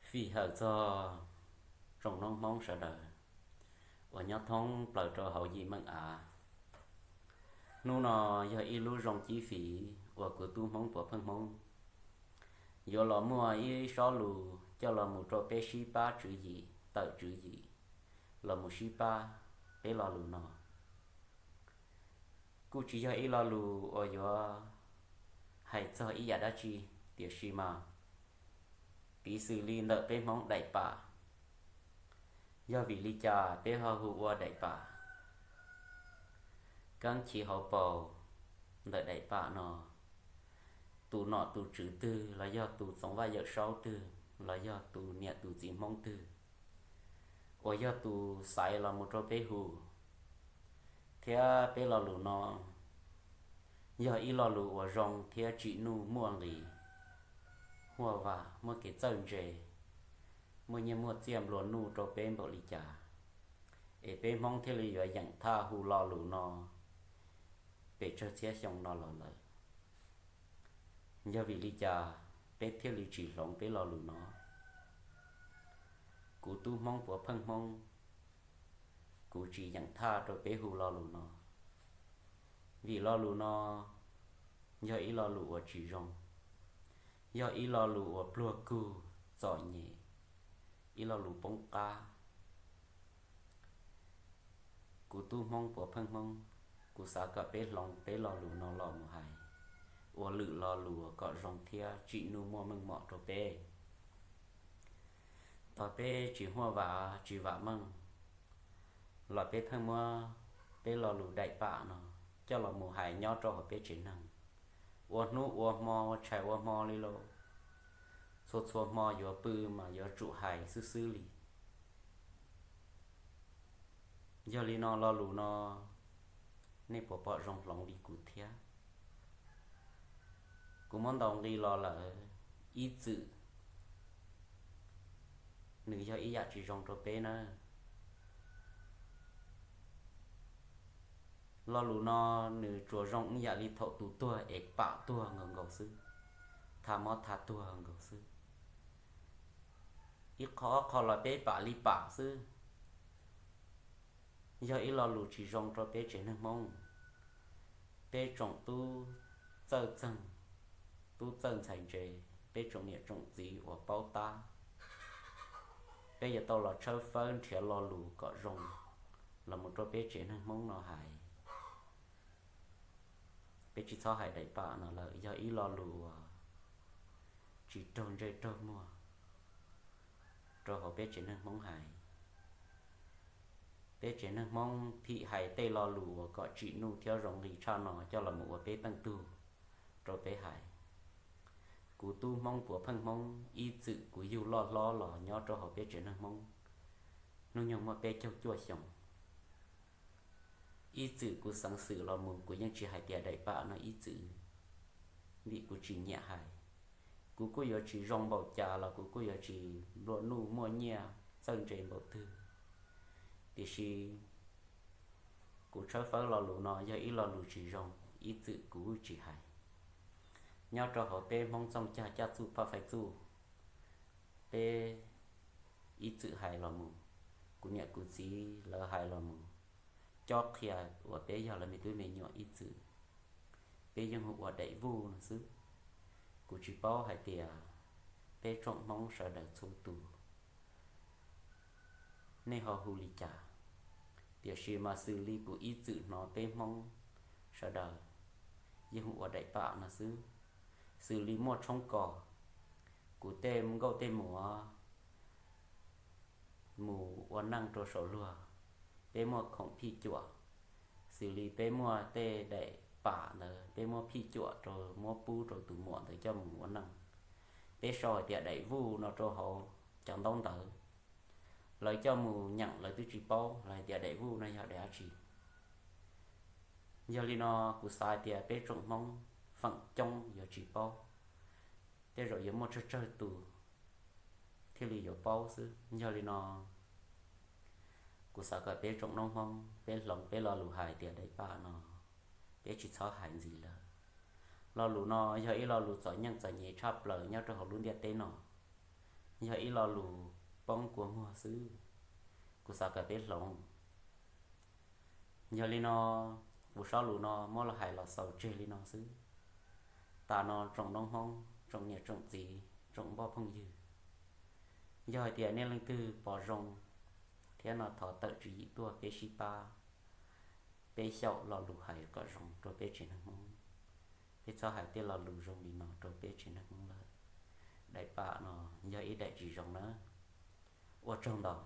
Fij hawm txog tsoom noob Hmoob sawv daws uas nyob thoob plaws rau hauv yim meej av. Hnub no yog ib lub zoo cib fim uas kuv tub Hmoob Puav Pheej Hmoob yuav los muaj ib sob lus coj los mus rau peb sib pab tswv yim, tawm tswv yim los mus sib pab peb lo lus no. Kuj tsis yog ib lo lus uas yuav hais txog ib yam dab tsi, tiam sis mas piv xws li ntawm peb Hmoob daim pam. Yog vim li cas peb ho hu ua daim pam? Keeb chiv hauv paus ntawm daim pam no, tus nom tus tswv twg los yog tus txoov vaj yawm saub twg los yog tus niam tus txiv Hmoob twg uas yog tus xaiv los mus rau peb hu, thiab peb lo lus no yog ib lo lus uas zoo thiab tsim nuj muaj nqis, huaj vam, muaj kev txawj ntse, muaj nyiaj muaj txiaj nplua nuj rau peb npaum li cas, es peb Hmoob thiaj li yuav yeem thaj hu lo lus no pes tsawg txhiab xyoo no los lawm. Yog vim li cas peb thiaj li tsis hloov peb lo lus no? Kuv tub Hmoob Puav Pheej Hmoob, kuv tsis yeem thaj rau peb hu lo lus no, vim lo lus no yog ib lo lus uas tsis zoo, yog ib lo lus uas pluag kug, txom nyem, ib lo lus poob qab. Kuv tub Hmoob Puav Pheej Hmoob, kuv xav kom peb hloov peb lo lus no los mus hais ua lwm lo lus kom zoo thiab tsim nuj muaj meej mom rau peb. Tau peb tsis huaj vam tsis vam meej los peb pheej muab peb lo lus daim pam no coj los mus hais nyob rau hauv peb tsev neeg, ua hnub ua hmo, ua tshais ua hmo li lauj. Txhua txhua hmo yuav pw mas yuav tsum hais xwb xwb li. Yog li no lo lus no nej puas pom zoo hloov li kuv thiab? Kuv muab ntaus nqi los lawm, ib txwm nws yog ib yam tsis zoo rau peb nawb. Lo lus no nws tsuas zoo ib yam li thaum tus tuag es pam tuag nkaus nkaus xwb, tha mob tha tuag nkaus xwb. Ib qho ob qho los peb pam li pam xwb. Yog ib lo lus tsis zoo rau peb tsev neeg Hmoob. Peb tsoom tub txawj txeeg, tub txawj ntxhais ntse, peb tsoom niam tsoom txiv uas paub tab, peb yuav tau los tshawb fawb nrhiav lo lus kom zoo los mus rau peb tsev neeg Hmoob no hais. Peb tsis txhob hais daim pam no lawm, yog ib lo lus uas tsis raug ntsej raug muag rau hauv peb tsev neeg Hmoob hais. Peb tsev neeg Hmoob phim hais tej lo lus uas kom tsim nuj thiab zoo nqis tshaj no coj los mus ua peb teej tug rau peb hais. Kuv tub Hmoob Puav Pheej Hmoob, ib txwm kuv yug loj hlob los nyob rau hauv peb tsev neeg Hmoob, hnub nyoog muaj peb caug cuaj xyoos. Ib txwm kuv xeev xwm los mus kuv yeej tsis hais tias daim pam no ib txwm, vim kuv tsis nyiam hais. Kuv kuj yuav tsis zoo npaum cas los kuv kuj yuav tsis nplua nuj muaj nyiaj txawj ntse npaum twg. Tiam sis kuv tshawb fawb lo lus no yog ib lo lus tsis zoo, ib txwm kuv tsis hais. Nyob rau hauv peb Hmoob Txooj Cag Caj Txuj Phaj Fais Txuj, peb ib txwm hais los mus, kuv niam kuv txiv lawv hais los mus, cob qhia uas peb yog lawv me tub me nyuam ib txwm, peb yeej hu ua daim vuj no xwb. Kuv tsis paub hais tias peb tsoom Hmoob sawv daws txhua tus nej ho hu li cas, tiam sis mas xws li kuv ib txwm hnov peb Hmoob sawv daws yeej hu ua daim pam no xwb. Xws li muaj tshoob kos, kuv tej nkauj tej muam mus ua neej rau saum luag, peb muaj khoom phij cuam. Xws li peb muaj tej daim pam ntawd peb muab phij cuam rau muab pub rau tus muam ntawd coj mus ua neej. Peb sau hais tias daim vuj no rau hauv cov ntaub ntawv. Lawv coj mus nyeem lawv twb tsis paub lawv hais tias daim vuj no yog daim dab tsi. Yog li no kuv xav hais tias peb tsoom Hmoob feem coob yuav tsis paub, tej zaum yuav muaj tsawg tsawg tus thiaj li yuav paub xwb. Yog li no kuv xav kom peb tsoom noob Hmoob peb hloov peb lo lus hais tias daim pam no, peb tsis txhob hais ntxiv lawm. Lo lus no yog ib lo lus txom nyem txom nyem tshaj plaws nyob rau hauv lub ntiaj teb no. yog ib lo lus poob kua muag xwb. Kuv xav kom peb hloov. Yog li no, kuv sob lus no muab los hais los xaus tseg li no xwb. Tas no tsoom noob Hmoob, tsoom niam tsoom txiv, tsoom npoj phooj ywg, yog hais tias nej leej twg pom zoo thiab no thov tawm tswv yim tuaj peb sib pab, peb xyaum lo lus hais kom zoo rau peb tsev neeg Hmoob. Peb txhob hais tej lo lus zoo li no rau peb tsev neeg Hmoob lawm. Daim pam no yog ib daim tsis zoo nawb. Ua tsaug ntau.